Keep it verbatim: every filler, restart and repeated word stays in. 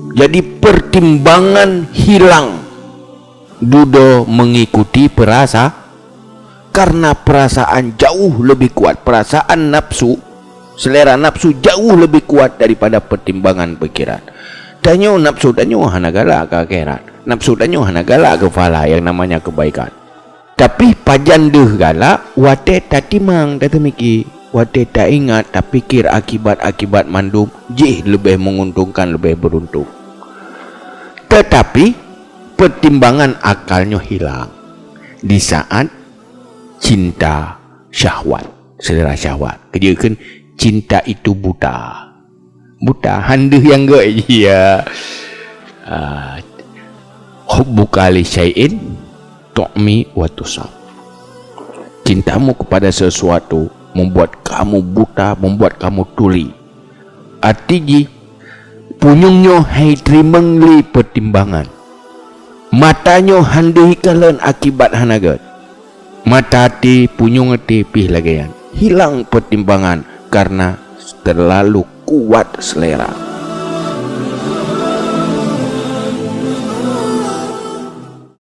Jadi pertimbangan hilang dudoe mengikuti perasa, karena perasaan jauh lebih kuat, perasaan nafsu, selera nafsu jauh lebih kuat daripada pertimbangan pikiran. Tanyoe nafsu tanyoe hana galak keu akhirat, nafsu tanyoe hana galak keu pahala yang namanya kebaikan. Tapi pajan deuh galak, watée tatimang, tateumiki, watée taingat, tapikir akibat-akibat mandum, jih leubeh menguntungkan, leubeh beruntung. Tetapi pertimbangan akal nyoe hilang di saat cinta syahwat, selera syahwat. Keujeukan cinta itu buta. Buta, han deuh nyang gét, ya. Ah, hubbuka li syai'in tu'mi wa tusam. Cintamu kepada sesuatu membuat kamu buta, membuat kamu tuli. Arti jih, punyueng nyoe hai teurimong lé pertimbangan. Mata nyoe han deuh ikalon akibat hana gét. Mata até, punyueng até pih lagée nyan. Hilang pertimbangan karena terlalu kuat selera.